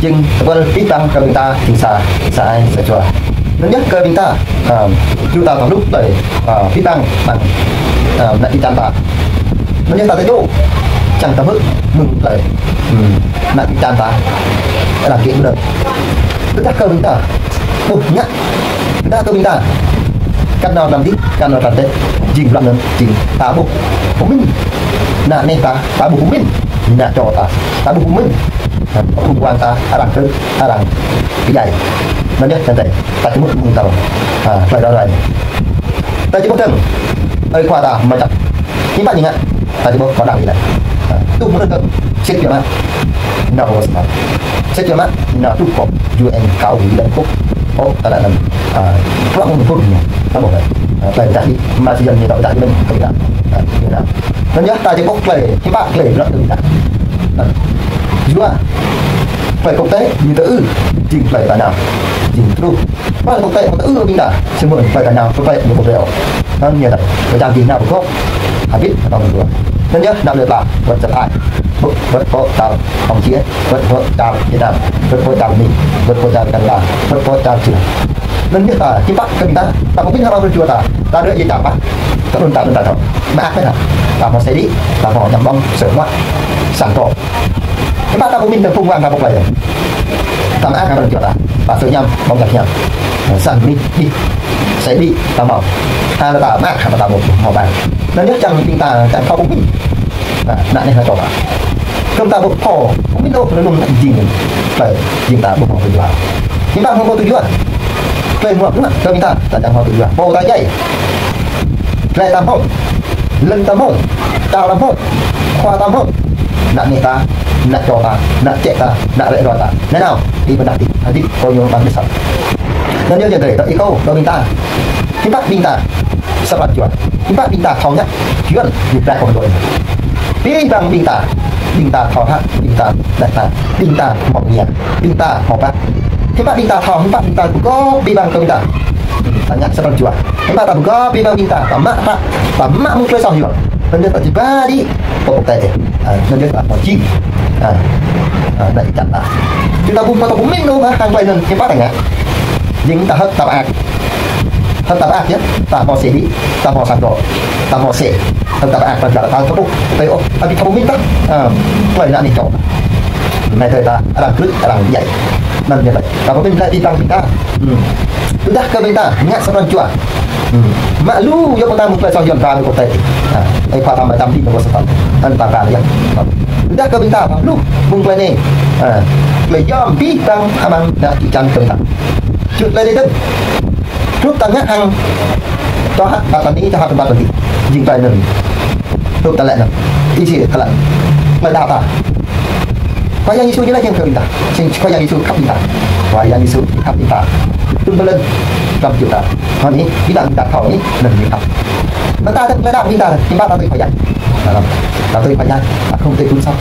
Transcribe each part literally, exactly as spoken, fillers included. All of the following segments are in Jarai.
Jing tơpul pih pang kơ ƀing ta, jing sa, sa ai, sa jua. Anŭn yơh kơ ƀing ta, ơ, tui ta tơlŭk tơlơi, ơ, pih pang, pang, ơ, ană čư̆ čan ta. Anŭn yơh ta tơčô, čang ta hmư̆, mơ̆ng tơlơi, hmm, ană čư̆ čan ta, arăng kĭ mơnơ̆ng. Tơdah kơ ƀing ta ƀuh ngă, tơdah kơ ƀing ta kăn nao tlam dih, kăn nao tlam tĕ, jing ƀlŏr anŭn, jing ta ƀuh pơmĭn. Ană neh ta, ta ƀuh pơmĭn. Ană čô ta, ta ƀuh pơmĭn. Phung wang ta, arăng krư̆, arăng pơdjai. Anŭn yơh, tơdơi, ta či ƀuh mơ̆ng ta, ha, tơlơi ră ruai. Ta či ƀuh dơ̆ng, ơi khua ta mơčăp. Hiư̆m pă ñu ngă, ta či ƀuh kơ đang đi lĕ. Ha, tŭ mơ̆ng tơ̆, sĭt biă mă. Nao kơ sơmă. Sĭt biă mă, nao tŭ kơ U N kâo wĭ lĕ kŭp. Ôh, ta lĕ anŭn, ha, prŏng mơ̆ng kŭp ñu. Ta ƀuh lĕ. Ha, tơlơi pơdah đi, mă si jăn ñu ta pơdah đi mơ̆n, kơ ƀing ta. Ha, kơ ƀing ta. Anŭn yơh ta či ƀuh tơlơi hiư̆m pă tơlơi ƀlŏr kơ ƀing ta. Anŭn. Yua tơlơi quốc tế ñu tơ ư, jing tơlơi ta nao. Jing truh. Tơlơi quốc tế ta ư ƀing ta. Samơ̆ tơlơi ta nao, tơlơi ñu quốc tế ôh. Anŭn ñu ta. Tơlơi ta jing nao pơgop. Habit atâo mơ̆ng dua. Anŭn yơh nao lĕ pla, wơ̆t čar Thái. Wơ̆t, wơ̆t pơ čar Campuchia, wơ̆t pơ čar Việt Nam, wơ̆t pơ čar Mi, wơ̆t pơ čar Canada, wơ̆t pơ čar Čih. Anŭn yơh ta, hiư̆m pă kơ ƀing ta, ta pơmĭn hăng arăng jua ta, ta đuaĭ yơh čar pă, ta đun ta đun ta thâo. Mă ăh mơ̆n hă, ta hmâo xe đĭ, ta hmâo ñăm ƀơ̆ng, sơ̆ mă, sang kơ. Hiư̆m pă ta pơmĭn tơ̆ng phung wang ta pơklaih. Ta mă ăh arăng jua ta, ta sơ̆ ñăm ƀơ̆ng čar ñăm. Sang mi, đĭ, xe đĭ, ta hmâo. Ta lĕ ta mă ăh, ta hmâo, hmâo ƀơ̆ng. Anŭn yơh čang ƀing ta, čang thâo pơmĭn. Ană, ană neh ană čô ta. Kơ ƀing ta ƀu thâo pơmĭn ôh, anŭn jing, tơlơi jing ta ƀu hmâo tơjuă. Hiư̆m pă hmâo tơjuă. Tơlơi hmâo tơjuă, kơ ƀing ta, ta čang hmâo tơjuă. Pô ta djai. Tơlơi ta hmâo. Lŏn ta hmâo. Čar ta hmâo. Khua ta hmâo. Ană neh ta, ană čô ta, ană čĕ ta, ană rĕ ruai ta. Anŭn nao, ih pơdah ih, hơdip, kơ ñu ƀăng kơsăp. Anŭn yơh jing tơlơi, tơ ih kâo, kơ ƀing ta. Hiư̆m pă ƀing ta. Sa pran jua. Hiư̆m pă ƀing ta thâo ngă, Yuan, ñu pơklaih kơ mơnuih. Pih pang ƀing ta, ƀing ta thâo hă, ƀing ta đač hă, ƀing ta hmâo mơñai, ƀing ta hmâo pă. Hiư̆m pă ƀing ta thâo, hiư̆m pă ƀing ta pơgop pih pang kơ ƀing ta. Ta ngă sa pran jua. Hiư̆m pă ta pơgop pih pang ƀing ta, ta mă hă, ta mă mơ̆ng tơlơi soh Yuan. Anŭn yơh ta či ba đĭ, pơpŭk tơlơi. Ơ, anŭn yơh ta hmâo jing. Ơ, ơ, ană čư̆ čan ta. Či ta ƀuh mă ta pơmĭn ôh, hăng tơlơi anŭn, hiư̆m pă ta ngă. Jing ta hơ̆k ta pơak. Hơ̆k ta pơak yơh, ta hmâo xe đĭ, ta hmâo sang kơ, ta hmâo xe, hơ̆k ta pơak, ta jăk, ta kơpuh, ta ôh, abih ta pơmĭn ta. Ơ, tơlơi ană neh čô. Anai tơlơi ta, arăng krư̆, arăng djai. Anŭn yơh tơlơi. Ta pơmĭn tơlơi pih pang ƀing ta. Hmm. Tơdah kơ ƀing ta, ngă sa pran jua. Hmm. Mă lu yơh ƀing ta mơ̆ng tơlơi soh Yuan ba mơ̆ng quốc tế. Ha. Ơi khua ta mă čăm đĭ mơ̆ng quốc tế. Anŭn ta ba yơh. Tơdah kơ ƀing ta, lu mơ̆ng tơlơi anai. Ha. Tơlơi yom pih pang amăng ană čư̆ čan kơ ƀing ta. Čut tơlơi anai dơ̆ng. Hrup ta ngă hăng čô hă, ƀă tơlơi anai, čô hă, ƀă tơlơi anai. Jing tơlơi anŭn. Hrup ta lĕ anŭn. Ih sĭ tơlơi. Tơlơi đaŏ ta. Khua Yang Yêsu ñu laĭ hăng kơ ƀing ta. Sĭt Khua Yang Yêsu khăp ƀing ta. Khua Yang Yêsu khăp ƀing ta. Tŭ pơlơn. Khăp ƀing ta. Hơnĭ, ƀing ta, ƀing ta thâo anai, anŭn ñu khăp. Ƀing ta tơlơi đaŏ ƀing ta, ƀing ta tui Khua Yang. Anŭn. Ta tui Khua Yang. Ta khŏm tui tŭ soh.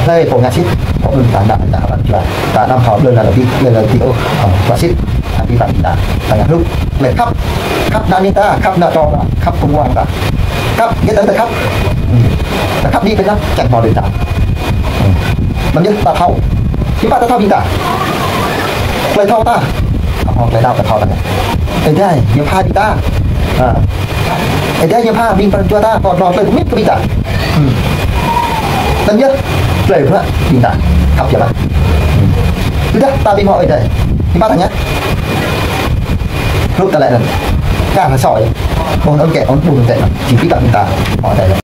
Tơlơi pô ngă sĭt. Pô ƀing ta đaŏ, đaŏ ƀă jua. Ta anăm thâo lơi anai lơi adih, lơi anai lơi adih ôh. Ơ, kơ sĭt. Abih bang ƀing ta. Ta ngă hrup. Lĕ khăp. Khăp ană neh ta, khăp ană čô ta, khăp phung wang ta. Khăp, yơh ta khăp. Hmm. Ta khăp đĭ pơnăp, čang hmâo đĭ ta. Hmm. Anŭn yơh ta thâo. Hiư̆m pă ta thâo ƀing ta. Tơlơi thâo ta. Ơ, tơlơi đaŏ ta thâo ta ngă. Ơi Adai, ñu pha ƀing ta. Ha. Ơi Adai ñu pha ƀing pran jua ta, kơ tơlơi pơmĭn kơ ƀing ta. Hmm. Anŭn yơh, tơlơi pơmĭn ƀing ta. Khăp yơh ƀă. Hmm. Tơdah ta ƀu hmâo Ơi Adai. Hiư̆m pă ta ngă. Hrup tơlơi anŭn. Kar hơsoi. Ƀuh anŭn kĕ, ƀuh anŭn kĕ. Či pih pang ƀing ta. Hmâo Ơi Adai.